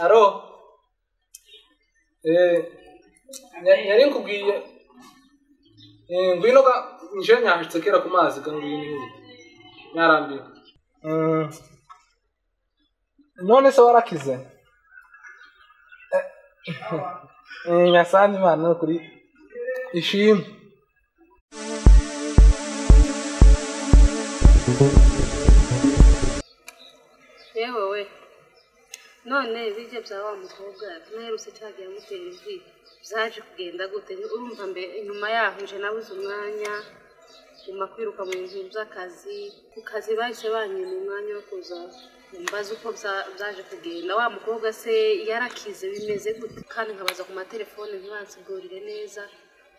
Aro. Nari nkubwiye ngwino ga nje nyahitse kera ku mazi ga ngwino nyarambiwe. None se warakize? Nyasanze Imana kuri ishimwe. Yewe we, none bijya bya wa mukobwa naherutse cyagiye amutera ivi byaje kugenda gute? Urumva mbe nyuma yaho nje nabuze umwanya nyuma kwiruka mu bintu by'akazi, ku kazi bahise banyima umwanya wo kuza mbaza uko byaje kugenda. Wa mukobwa se yarakize bimeze gute? Kandi nkabaza ku matelefone ntibansigurire neza,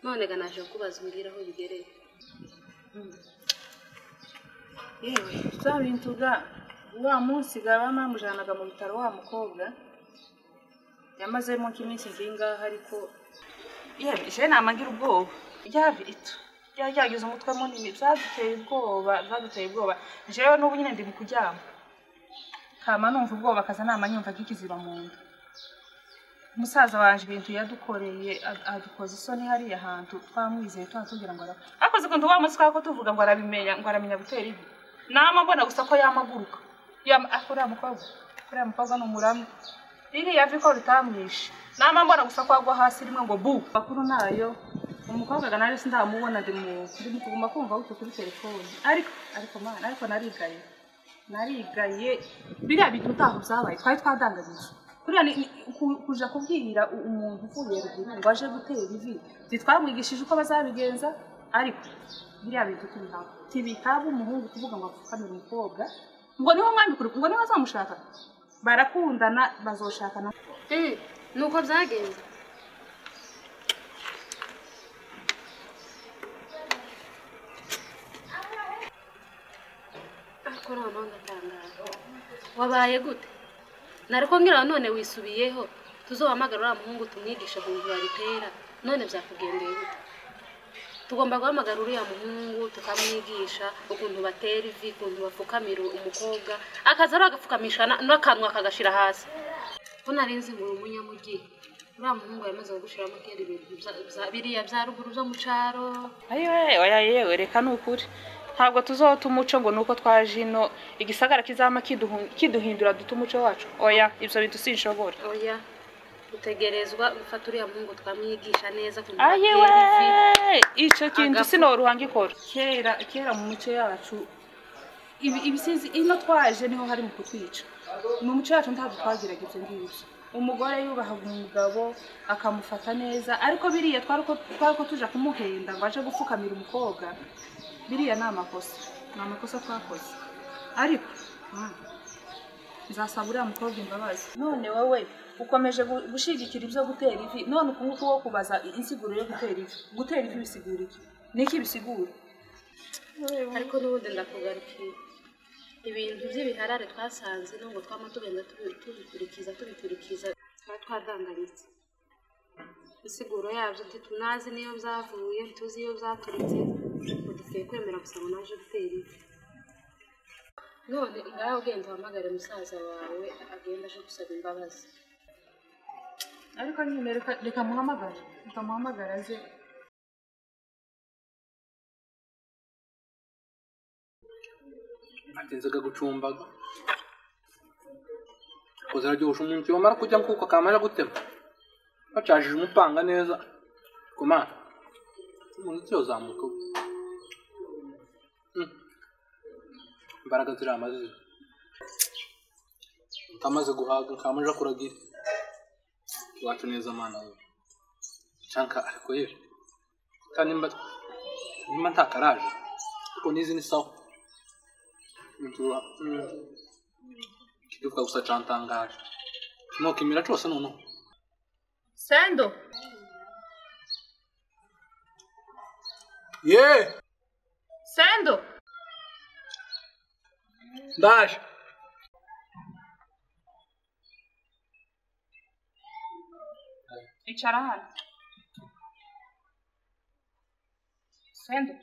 none ga naje kubaza umbwira aho bigereye. Yewe bya bintu ga wa munsi gaba namujanaga mu bitaro wa mukobwa yamazemo nk'iminsi ngingaha, ariko yewe je namangira ubwoba yavi itu yagize umutwe munini, byaduteye ubwoba. Jewe n'ubu nyine ndi mu kuryama kama numva ubwoba kaza nama nyumva kikiziba mu nda. Umusaza wanje ibintu yadukoreye adukoza isoni hariya hantu twamwizeye twatugira ngo akoze kuntu wa munsi twako tuvuga ngo arabimenya ngo aramenya gutera ivi, nama mbona gusa ko yamaguruka akora mukobwa no muramu iri yavi ko ritamwishe, nama mbona gusa ko agwa hasi rimwe ngo bu bakuru nayo umukobwa ga nari sindamubona ndi mu kuguma kumva gutyo kuri telefone, ariko mana ariko narigaye biriya bintu utaho byabaye twari twadanganyije kuriya kuja kubwira umuntu uvuye ruguru ngo aje gutera ivi ntitwamwigishije uko bazabigenza, ariko biriya bintu tibihaba umuhungu kuvuga ngo apfukamire umukobwa ngo niho mwambi ngo niho azamushaka, barakundana bazoshakana. Nuko byagenze. Ariko noneho ndatangaye, wabaye gute? Nariko ngira none wisubiyeho tuzohamagara uriya muhungu tumwigishe ukuntu babitera, none byakugendeye gute? Tugomba guhamagara uriya muhungu tukamwigisha ukuntu batera ivi, ukuntu bapfukamira umukobwa, akaza ari agapfukamisha n'akanwa akagashira hasi. Ko nari nzi ngo umunyamugi uriya muhungu yamaze kugushiramo kera ibintu biriya bya ruguru byo mu caro. Ayiwe oya yewe reka nukuri ntabwo tuzota umuco ngo nuko twaje ino igisagara kizama kiduhindura duta umuco wacu. Oya ibyo bintu sinshobora. Oya utegerezwa gufata uriya muhungu twamwigisha neza. Ayiwe icyo kintu sinoruhanga ikora. Kera mu muco yacu ibisizi ino twaje niho hari mu kutwica. Mu muco yacu ntabwo twagiraga ibyo ngibyo. Umugore yubahaga umugabo akamufata neza, ariko biriya twari ko tuja kumuhenda ngo aje gupfukamira umukobwa, biriya ni amakosa twakoze. Ariko nzasaba uriya mukobwa imbabazi. None wowe ukomeje gushigikira ibyo gutera ivi, none ukunguku wo kubaza insiguro yo gutera ivi, gutera ivi bisigura iki? Niki bisigura? Ariko n'ubundi ndakugarukiye ibintu by'ibiharare twasanze nubwo twama tugenda tubikurikiza twari twadanganyitse. Insiguro yabyo ntitunazi niyo byavuye, ntituzi iyo byaturutse, dukwiye kwemera gusa ngo naje gutera ivi. None ngaho ugenda uhamagare musaza wawe agenda aje gusaba imbabazi. Ariko nyine reka muhamagare aze. Atinzaga gucumbaga kuzaryoshya umuntu wamara kujya nkuko akamara gutema bacajije umupanga neza komana umuntu yozamuka imbaraga ziramaze utamaze guhaga nkamaje kuragira iwacu neza mana yo canka ariko yewe kandi nimba ntakaraje kuko nizi ni sawa kiduka gusa cantangaje nokimira cose noneho. Sendo ye Sendo ndaje. Icara hano Sendo.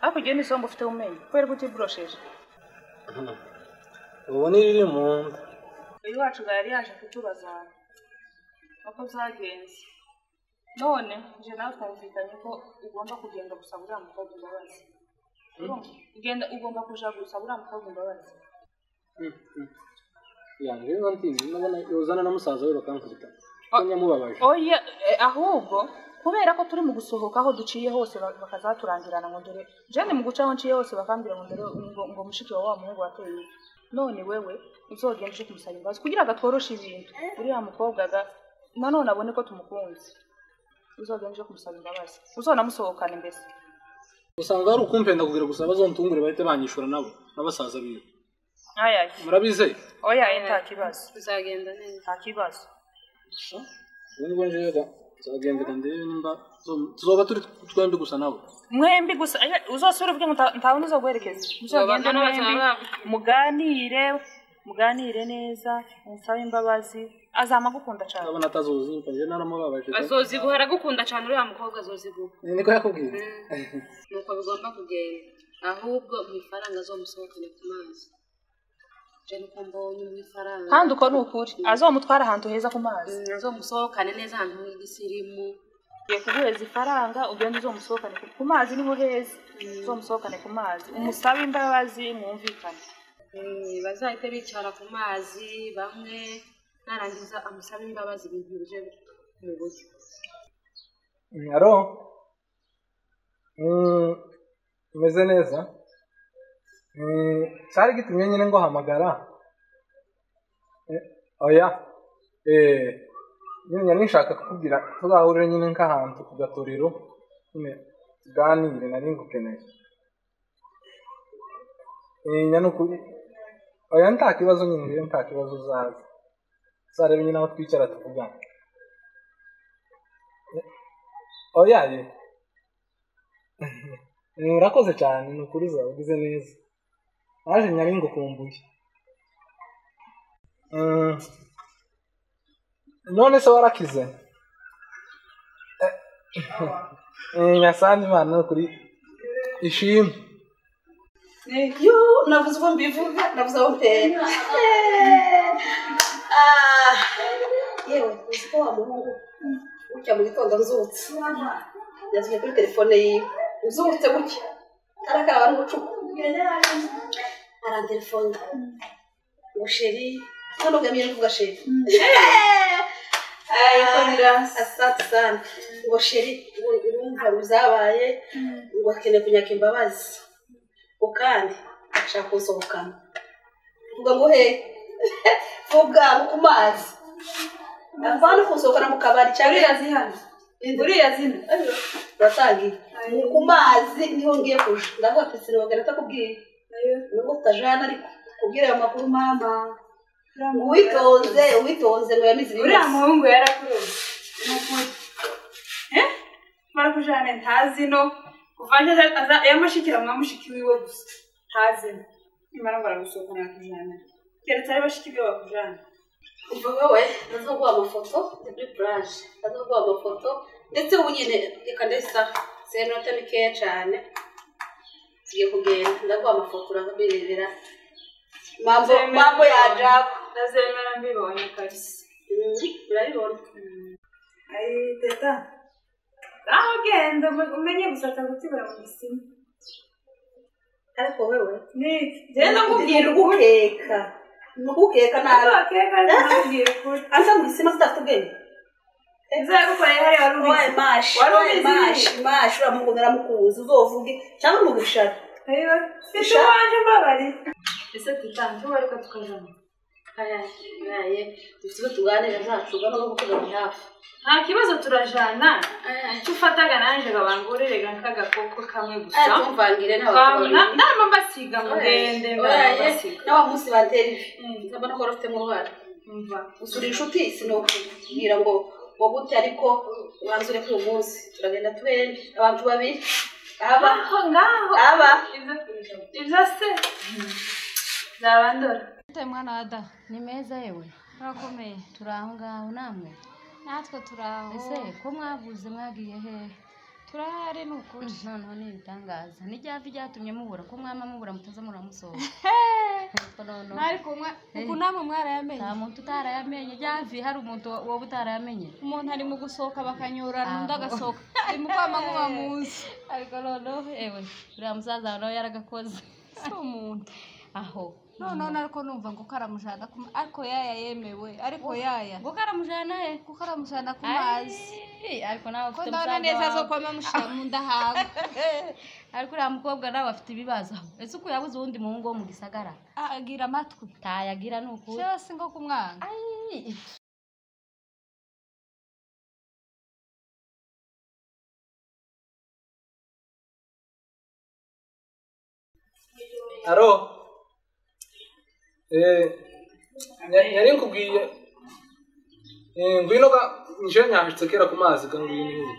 Hakurya n'isombe ufite umenye kubera ko utiborosheje. Ubu ni riri mu nda. Uyu wacu yari yaje kutubaza uko byagenze. None nje nawe twumvikanye ko ugomba kugenda gusaba uriya mukobwa imbabazi. Ugenda ugomba kuja gusaba uriya mukobwa imbabazi. Ya rero ntizi nabona yozana na musaza we bakankubita. Nyamubabaje. Oya ahubwo kubera ko turi mu gusohoka aho duciye hose bakazaturangirana ngo ndore jene mu gucaho nciye hose bakambira ngo ndore ngo mushiki wawe wa muhungu wateye. None wewe uzogenda uje kumusaba imbabazi kugira agatworoshe ibintu. Uriya mukobwa ga nanone abone ko tumukunze. Uzogenda uje kumusaba imbabazi. Uzonamusohokane mbese. Usanga ari ukumpenda kugira gusa bazontungure bahite banyishura nabo nabasaza biwe. Aya. Murabizeye? Oya nta kibazo. Uzagenda neza. Nta kibazo. Ubwo nje ga tuzagenda ndebe nimba tuzoba turi twembi gusa nabo. Mwembi gusa uzosubira uvuge ngo ntabona uzoguherekeza. Muzogenda mwembi muganire neza, musabe imbabazi, azama gukunda cyane. Ndabona atazozimpa nje naramubabaje. Azoziguha aragukunda cyane uriya mukobwa azoziguha. Niko yakubwiye. Nuko bigomba kugenda. Ahubwo mu ifaranga azomusohokane ku mazi. Je nuko mbonye mu ifaranga. Kandi uko ni ukuri azomutwara ahantu heza ku mazi. Azomusohokane neza ahantu h'igisirimu. Ngiye kuguheza ifaranga ugende uzomusohokane ku mazi niho heza. Uzomusohokane ku mazi umusabe imbabazi mwumvikane. Bazahite bicara ku mazi bamwe narangiza amusabe imbabazi ibintu bije mu buryo. Aro umeze neza. Cyari gitumye nyine ngo hamagara. Oya nyine nari nshaka kukubwira tuzahurire nyine nk'ahantu ku gatorero nyine tuganire nari ngukeneye. Nyanukuri oya nta kibazo nyine nta kibazo uzaza. Uzarebe nyine aho twicara tuvugana. Oya ye urakoze cyane ni ukuri uzaba ugize neza. Naje nyari ngukumbuye. None se warakize? Nyasani Imana kuri ishimwe. Yo navuze uko mbivuga navuze aho mpera. Yewe uzi ko wa muhungu gutya mu gitondo nzutse yazimye kuri telefone yiwe nzutse gutya arakaraba n'ubucuku arantelefone ngo sheri none ugamije kuvuga sheri. Asante sana ngo sheri urumva bizabaye ngo akeneye kunyaka imbabazi kandi ashaka kunsohokana. Vuga ngo he vuga ku mazi avana kunsohokana mu kabari cyangwa uriya zihano uriya zina uratangiye ku mazi niho ngiye kuja. Ndavuga ati sinogera atakubwiye nubwo tutajana ariko kubwira ayo makuru mama witonze ngo yamize ibintu. Uriya muhungu yarakuroze nukuri barakujane ntazi no kuva aza yamushikira mwamushiki wiwe gusa ntazi nimara ngo aragusohokana akujana keretse ari bashiki be bakujana. Umva wowe ndazoguha amafoto ndi kuri plage ndazoguha amafoto ndetse ubu nyine reka ndesa iminota mikeya cyane tugiye kugenda ndaguha amafoto urabirebera mambo ya Jack ndazemera mbibonye kabisa. Urabibona. Ayi teta aho genda umenye gusa atagutibura mu gisima. Ariko wewe ni genda nkubwira ukeka nukukeka nabi ukeka nkubwira ukuri anza mu gisima tudafite ubwenge. Nzagukorera hariya wari ubizi. Wari ubizi mashi uramukunda mukunzi uzovuge cyangwa umugishara. Ayiwa sisho wanje mbabari. Ese tutanze bariko tukajana. Aya dufite tuganira ntacu no kuvuga ni hafi. Nta kibazo turajana. Icyo ufataga nanje babangurire nk'agakoko kamwe gusa. Tumvangire ntawe. Ndama mbasiga mugende mbasiga. Nawa munsi batera ivi. Ndabona ko rufite mu ruhara. Umva usura inshuti sinokubwira ngo ngo gutya ariko ubanzure kuri uyu munsi turagenda tubembe abantu babiri. Aba ngaho aba ibyo se zabandora. Mwana wa da ni meza yewe. Urakomeye. Turi aho ngaho namwe? Natwe turi aho. Ese ko mwabuze mwagiye hehe? Turahari ni ukuri. Noneho ni ibitangaza. N'iryavi ryatumye mubura ko mwama mubura mutaza muramusohoka. Ntari kumwe uku namwe mwarayamenye. Nta muntu utarayamenye. Iryavi hari umuntu wowe utarayamenye. Umuntu ari mu gusohoka bakanyurana undi agasohoka. Ari mu kwama nkuba muzi. Ariko noneho ewe uriya musaza nawe yaragakoze. Si umuntu. Aho. Noneho nariko numva ngo karamujana ku ariko yaya yemewe ariko yaya ngo karamujana he kuko karamujana ku mazi ariko nawe ufite musaza neza zo kwama mushira mu ndahago ariko uriya mukobwa nawe afite ibibazo ese uko yabuze uwundi muhungu wo mu gisagara agira amatwi tayagira nukuri cyose ngo kumwanga. Aro nari nkubwiye ngwino ga nje nyahitse kera ku mazi ga ngwino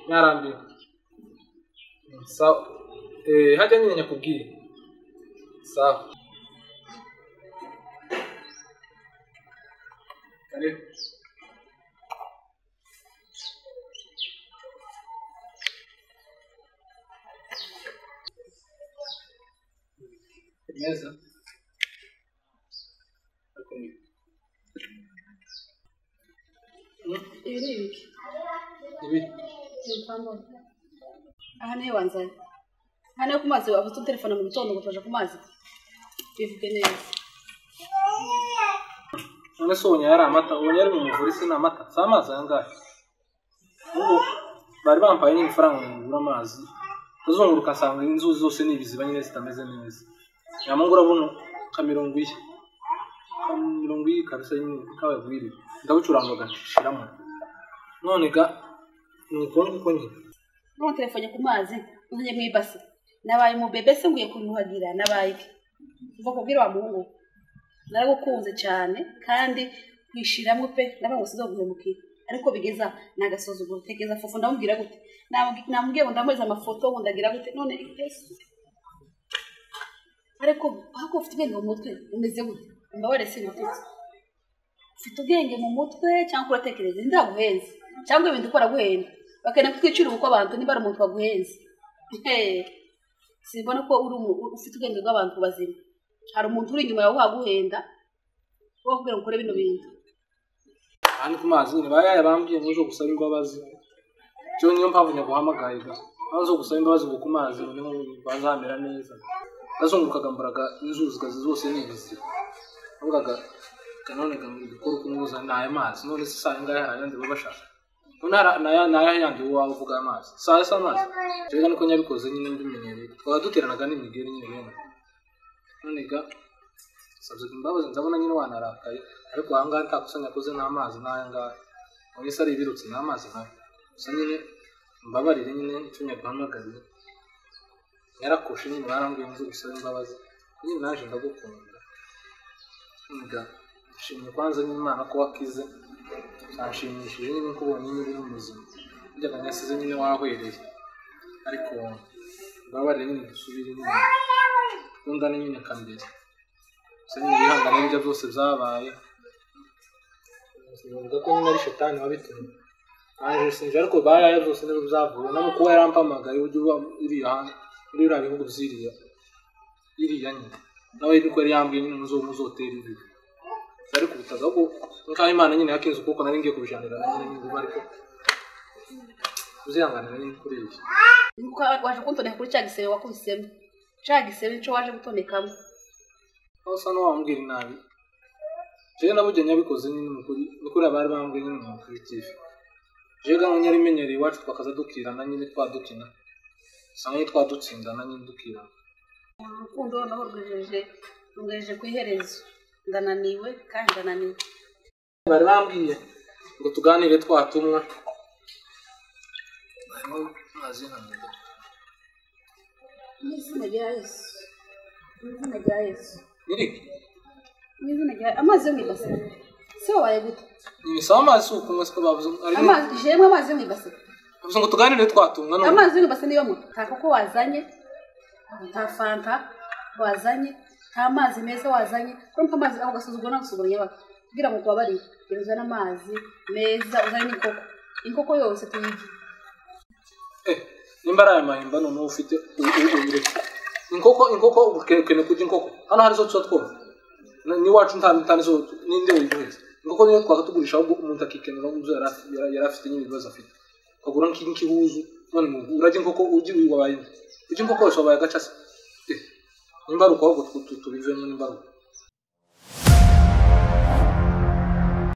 nyarambiwe sawa hajya nyine nyakubwiye sawa karibu. Meza. Ibi ni ibiki? Ibi. Aha niho wanzanye. Aha niho ku mazi wabuze telefone mu gitondo ngo turaje ku mazi. Bivuge neza. None se ubonye yari amata, ubonye yari mu muvure se ni amata, si amazi aya ngaya. Ubwo bari bampaye nyine ifaranga ngo ngure amazi, ndazunguruka nsanga inzuzi zose ni ibiziba nyine zitameze neza. Nyamara buno ka mirongo iye. Mirongo iyi kabisa nyine kabagwiriye ndabucuranga gashiramo none ga nuko nuko nyine none telefone ku mazi nzanye mu ibase nabaye mu bebe se nguye kunyuhagira nabaye iki uva kubwira wa muhungu naragukunze cyane kandi kwishiramo pe nabango sizoguhemukira ariko bigeza nagasuzuguro tekeza fufu ndamubwira gute namubwiye ngo ndamuhereza amafoto ngo ndagira gute none Yesu ariko hako ufite ubwenge mu mutwe umeze gute mbabare sinatutse ufite ubwenge mu mutwe cyangwa uratekereza ndaguhenze cyangwa ibintu ukora guhenda bakena kutwicira uko abantu niba ari umuntu waguhenze simbona ko uri ufite ubwenge bw'abantu bazima hari umuntu uri inyuma yawe waguhenda wo kubwira ngo ukore bino bintu kandi ku mazi nyine bayaya bambwiye ngo uzo gusaba imbabazi cyo niyo mpamvu nyaguhamagaye ga aho gusaba imbabazi ngo ku mazi noneho bazamera neza ndazungurukaga mburaga inzuzi zose ni ibiziba avugaga kanone gukora uko nayo mazi none se saa ngahe hari ayandi baba bashaka none nayo yandi wowe uvuga amazi saa sa amazi rero niko nyabikoze nyine mbimenyereye twaba duteranaga n'imigeri nyine bene none ga sabye imbabazi ndabona nyine wanarakaye ariko aha ngaha nta kosa nyakoze n'amazi n'aya ngaya none se ari ibirutsi n'amazi nayo gusa nyine mbabarire nyine icyo nyaguhamagariye yarakoshe nyine barambwiye nzu gusaba imbabazi nyine naje ndagukunda nga nshimye kwanza n'Imana ko wakize nshimishije nyine ko ubonye nyine uri muzima burya nyasize nyine wahwereye ariko mbabarire nyine dusubire nyine dukundane nyine kambere gusa nyine wihangane n'ibyo byose byabaye bavuga ko nyine ari shetani wabitumye naje sinje ariko bayaya byose nibyo byavuye na mukuba yarampamagaye ujya uba iriya hanze muri biriya bihugu by'iriya iriya nyine nawe niko yari yambwiye nyine muzotera ivi ariko ubutaza ahubwo nkaho Imana nyine yakinze ukuboko nari ngiye kubijanira nyine n'ingufu ariko uzihanganira nyine kuri iyi nuko waje kuntoneka kuri cya gisebe wakubisemo cya gisebe nico waje gutonekamo aho usa n'uwambwira inabi jewe nabugeni yabikoze nyine mukuri nikuri abari bambwiye nyine mu creative jewe ga nyari menyereye iwacu twakaza dukirana nyine twadukina usanga nyine twadutsindana nyine dukirana urukundo naho rwejeje ku iherezo ndananiwe kandi ndananiwe bari bambwiye ngo tuganire twatumwa barimo mazi nkamwe mu izina rya Yesu mu izina rya Yesu niriki mu izina rya amazi yo mu ibase se wabaye gute ni sawa amazi si ukumwe siko bavuze amazi jemwe amazi yo mu ibase bavuze ngo tuganire twatumwa none amazi yo mu ibase niyo mwe nta koko wazanye nta fanta wazanye nta mazi meza wazanye urumva amazi aho gasuzuguro n'agasuzuguro nyabaka kugira ngo tubabarire genda uzane amazi meza uzane n'inkoko inkoko yose tuyirye Nimba ari aya mahimba noneho ufite ubireke. Inkoko ukeneye kurya inkoko. Hano hari zo tuba twumva. N'iwacu nta nizo ninde wivuheza. Inkoko niyo twakatugurisha ahubwo umuntu akikenera mu byo yari afite nyine ibibazo afite. Ukagura nk'ihuzu none urajya inkoko ujya wabaye. Ujya inkoko wese wabaye agaca se. Nimba ari uko ahubwo tubivemo nimba ari uko.